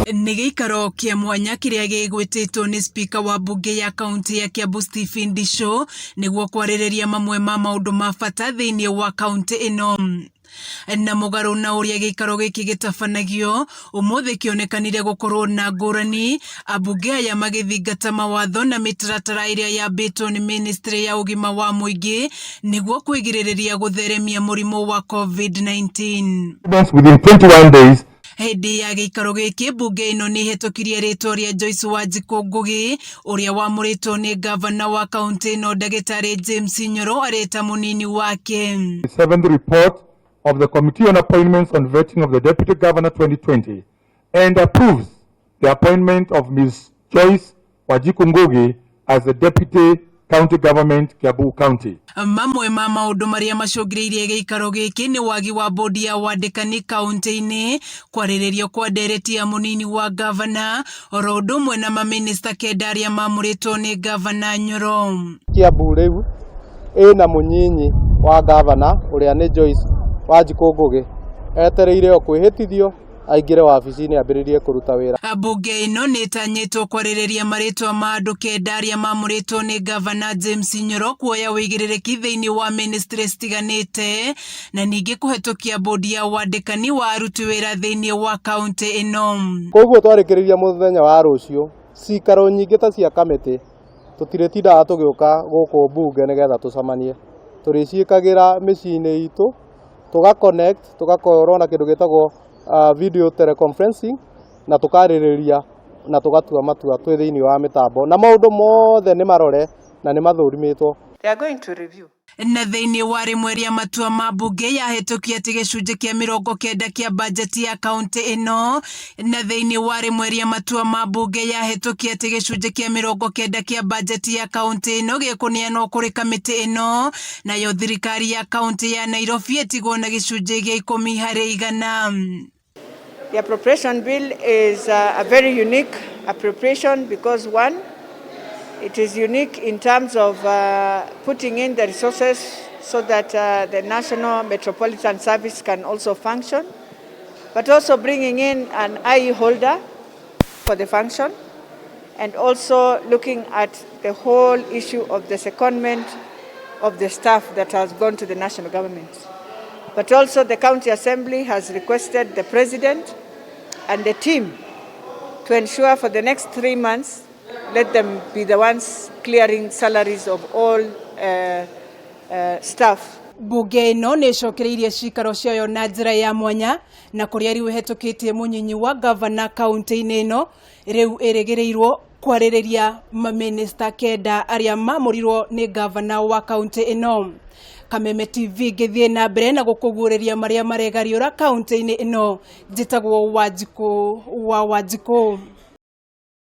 Nĩ gĩikaro kĩa mwanya kĩrĩa gĩgwĩtĩtwo nĩ spika wa mbunge ya kaunti ya Kiambu Stephen Ndichu nĩguo kwarĩrĩria mamwe ma maũndũ ma bata thĩinĩ wa kaunti ĩno. Na mũgarũ na ũrĩa gĩikaro gĩkĩ gĩtabanagio, ũmũthĩ kĩonekanire gũkorwo na ngũrani, ambunge aya magĩthingata mawatho na mĩtaratara ĩrĩa yambĩtwo nĩ ministry ya ũgima wa mũingĩ nĩguo kwĩgirĩrĩria gũtheremia mũrimũ wa COVID-19. Within 21 days. Hĩndĩ ya gĩikaro gĩkĩ, mbunge ĩno nĩ ĩhetũkirie rĩtwa rĩa Joyce Wanjikũ Ngugi, ũrĩa wamũrĩtwo nĩ ngavana wa kaunti ĩno ndagĩtarĩ James Nyoro arĩ ta mũnini wake. The seventh report of the Committee on Appointments and Vetting of the Deputy Governor 2020 and approves the appointment of Ms. Joyce Wanjiku Ngugi as the Deputy County Government, Kiambu County. Mamwe ma maũndũ marĩa macũngĩrĩirie gĩikaro gĩkĩ nĩ wagi wa bodi ya wandĩkani kaunti-inĩ, kwarĩrĩrio kwa ndereti ya mũnini wa ngavana, oro ũndũ ũmwe na mamĩnĩsta kenda arĩa mamũrĩtwo nĩ ngavana Nyoro. Kiambu rĩu ĩna mũnyinyi wa ngavana ũrĩa nĩ Joyce Wanjikũ Ngugi, etereire o kwĩhĩtithio aingĩre wabici-inĩ ambĩrĩrie kũruta wĩra. Mbunge ĩno nĩ ĩtanyĩtwo kwarĩrĩria marĩtwa ma andũ kenda arĩa mamũrĩtwo nĩ ngavana James Nyoro kuoya ũigĩrĩrĩki thĩinĩ wa ministry citiganĩte na ningĩ kũhetũkia bodi ya wandĩkani wa aruti wĩra thĩinĩ wa kaunti ĩno. Koguo twarĩkĩrĩria mũthenya wa rũciũ, cikaro nyingĩ ta cia kamĩtĩ tũtirĩtindaga tũgĩũka gũkũ mbunge nĩgetha tũcemanie, tũrĩciĩkagĩra mĩciĩ-inĩ itũ, tũga connect, tũgakorwo na kĩndũ gĩtagwo video teleconferencing, na tũkarĩrĩria na tũgatua matua twĩ thĩinĩ wa mĩtambo, na maũndũ mothe nĩ marore na nĩ mathũrimĩtwo. They are going to review. Na thĩinĩ wa rĩmwe rĩa matua ma mbunge yahĩtũkia atĩ gĩcunjĩ kĩa 90 kĩa bajeti ya kaunti ĩno, na thĩinĩ wa rĩmwe rĩa matua ma mbunge yahĩtũkia atĩ gĩcunjĩ kĩa 90 kĩa bajeti ya kaunti ĩno gĩkũneanwo kũrĩ kamĩtĩ ĩno, nayo thirikari ya kaunti ya Nairobi ĩtigwo na gĩcunjĩ gĩa 10%. The appropriation bill is a very unique appropriation because, one, it is unique in terms of putting in the resources so that the National Metropolitan Service can also function, but also bringing in an IE holder for the function, and also looking at the whole issue of the secondment of the staff that has gone to the national government. But also the County Assembly has requested the President and the team to ensure for the next 3 months, let them be the ones clearing salaries of all staff. Mbunge ĩno nĩ ĩcokereirie cikaro ciayo na njĩra ya mwanya, na kũrĩa rĩu ĩhetũkĩtie mũnyinyi wa ngavana kaunti-inĩ ĩno, rĩu ĩrĩgĩrĩirwo kwarĩrĩria mamĩnĩsta kenda arĩa mamũrirwo nĩ ngavana wa kaunti ĩno. Kameme TV ngĩthiĩ na mbere na gũkũguũrĩria marĩa maregariũra kaunti-inĩ ĩno. Njĩtagwo Wanjikũ wa Wanjikũ.